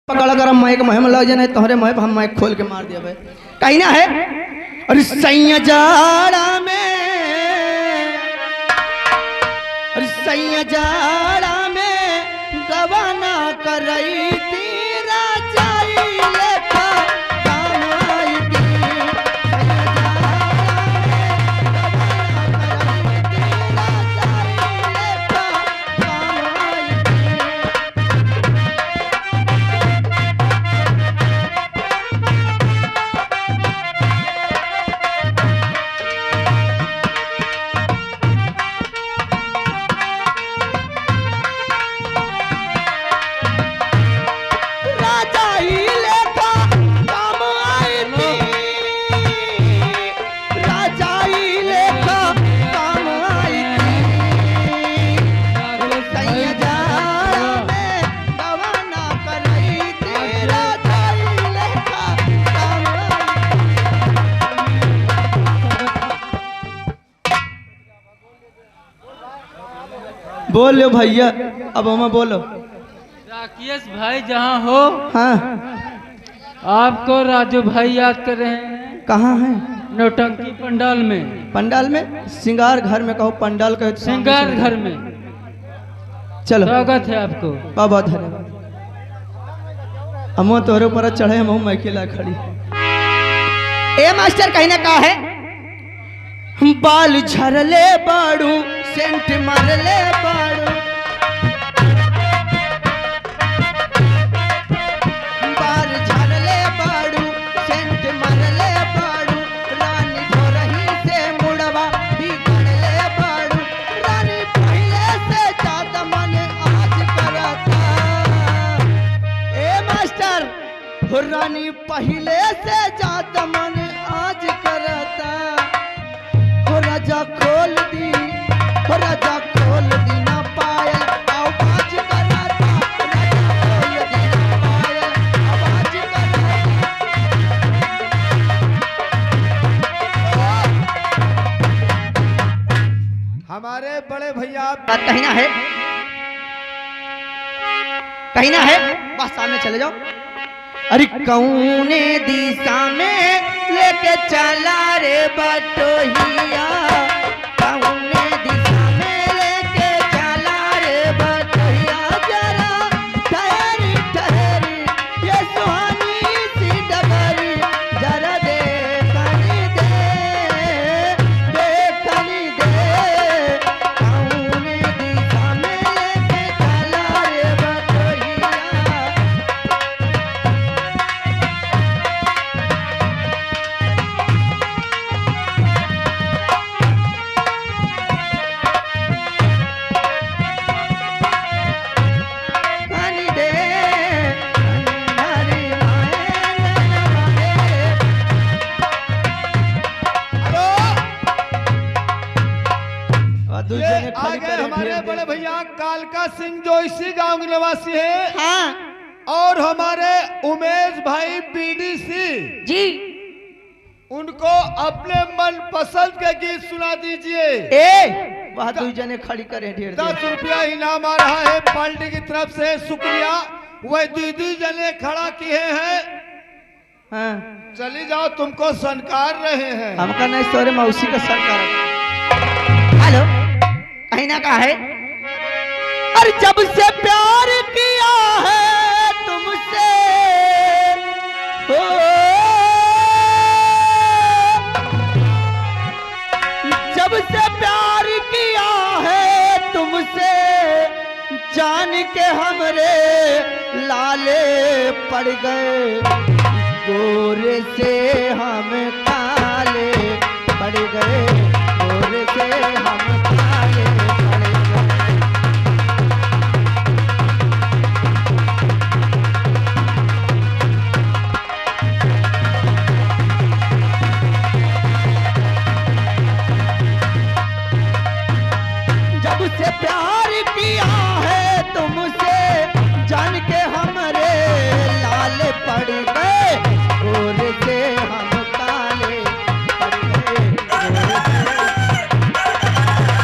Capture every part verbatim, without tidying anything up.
पकड़ कर हम माइक मुँह में लग जाए, नहीं तोहरे मुँह पे हम माइक खोल के मार दिया भाई। कहीं ना है। अरे सैया जाड़ा में, अरे सैया जाड़ा में गवाना करई ती राजाई लेखा काम आई ती। सैया जाड़ा में गवाना करई ती राजाई लेखा काम आई ती। राजाई लेखा काम आई थी, राजाई लेखा काम आई थी। सैया जाड़ा में गवाना करई थी, राजाई लेखा काम आई थी। बोलो भैया, अब हम बोलो। राकेश भाई जहाँ हो, हाँ। आपको राजू भाई याद कर रहे हैं। कहाँ हैं? नौटंकी पंडाल में। पंडाल में? श्रृंगार घर में कहो, पंडाल कहे तो सामने श्रृंगार से। घर में। चलो। स्वागत है आपको। बहुत बहुत धन्यवाद। हम तोहरे ऊपर चढ़े, हम माइके ला खड़ी। ए मास्टर, कहीं ना का है? बाल झरले बाड़ू, सेंट मारले बाड़ू। बाल झरले बाड़ू, सेंट मारले बाड़ू। रानी भोरही से मुड़वा बिगड़ले बाड़ू। रानी पहिले से जात मन आज करता। ए मास्टर, हो रानी पहिले से जात मन आज करता। हो राजा खोल दी, हो राजा खोल दी ना पायल, आवाज करता। राजा खोल दी ना पायल, आवाज करता। हमारे बड़े भैया आप कहीं ना है, कहीं ना है, बस सामने चले जाओ। अरे कौने दिशा में लेके चला रे बटोहिया, कौने दिशा में लेके चला रे बटोहिया, जरा ठहरी ठहरी ये सुहानी सी डगरी, जरा देखनी दे, देखनी दे। कौने दिशा में लेके चला रे बटोहिया। कनी दे, कनी मारी माए नैना मारे। हेलो। और दूसरे ये ने खाली आगे करे हमारे फिर बड़े दे। भैया कालका सिंह जो इसी गांव के निवासी है। हाँ। और हमारे उमेश भाई बीडीसी। जी। उनको अपने मनपसंद के गीत सुना दीजिए। ए, वह का- दुई जने खड़ी करे ढेर दस रुपया इनाम आ रहा है पार्टी की तरफ से, शुक्रिया। वह दुई दुई जने खड़ा किए हैं। हाँ। चली जाओ, तुमको सनकार रहे हैं। हमका नहीं, सॉरी, मौसी का सनकार। हेलो, कहीं ना का है? अरे जब से प्यार किया है तुमसे, हो, जब से प्यार किया है तुमसे, जान के हमरे लाले पड़ गए, गोरे से हम काले पड़ गए, गोरे से हम काले पड़ गए। जब से प्यार किया है तुमसे, जान के हमरे लाल पड़ गए, गोर से हम काले पड़ गए, गोर से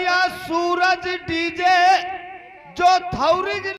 या सूरज डीजे जो थौरी जी